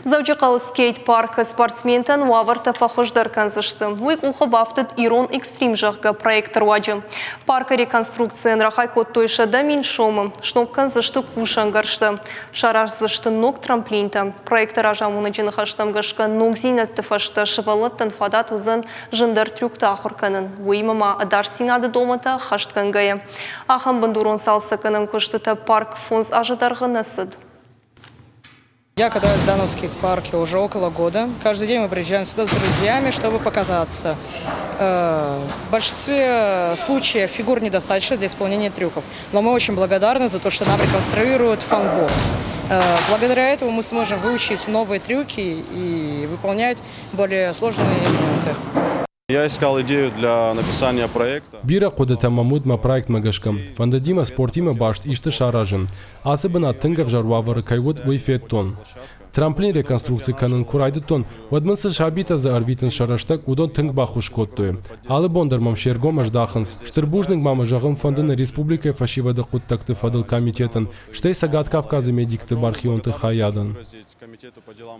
Дзӕуджыхъӕуы скейт-паркы спортсментӕн уавӕртӕ фӕхуыздӕр кӕндзысты. Уый къухы бафтыд «Ирон экстрим», зӕгъгӕ, проекты руаджы. Паркы реконструкцийӕн рахай кодтой 100 000 сомы. Сног кӕндзысты кусӕнгӕрзтӕ. Сараздзысты ног трамплинтӕ. Проекты разамонӕджы ныхӕстӕм гӕсгӕ, ногдзинӕдты фӕстӕ сывӕллӕттӕн фадат уыдзӕн зындӕр трюктӕ ахуыр кӕнын. Уыимӕ ма ӕдасдзинады домӕнтӕ ӕххӕстгӕнгӕйӕ. Ахӕм бындурон цалцӕггӕнӕн куыстытӕ парк 5 азы дӕргъы нӕ цыд. Я катаюсь в данном скейт-парке уже около года. Каждый день мы приезжаем сюда с друзьями, чтобы покататься. В большинстве случаев фигур недостаточно для исполнения трюков. Но мы очень благодарны за то, что нам реконструируют фанбокс. Благодаря этому мы сможем выучить новые трюки и выполнять более сложные элементы. Я искал идею для написания проекта. Бирӕ хъуыдытӕ мӕм уыд мӕ проектмӕ гӕсгӕ. Фӕндыди мӕ спортимӕ баст исты саразын. Ацы бынат тынг ӕвзӕр уавӕры кӕй уыд, уый федтон. Трамплин реконструкци кӕнын куы райдыдтон, уӕд мын цы сабитӕ дзы ӕрвитынц сӕ рӕстӕг, уыдон тынг баххуыс кодтой. Алы бон дӕр мӕм се ргом ӕздахынц. Стыр бузныг ма мӕ зӕгъын фӕнды нӕ республикӕйы фӕсивӕды хъуыддӕгты фӕдыл комитетӕн, стӕй Цӕгат Кавказы медикты бархионты хайадӕн.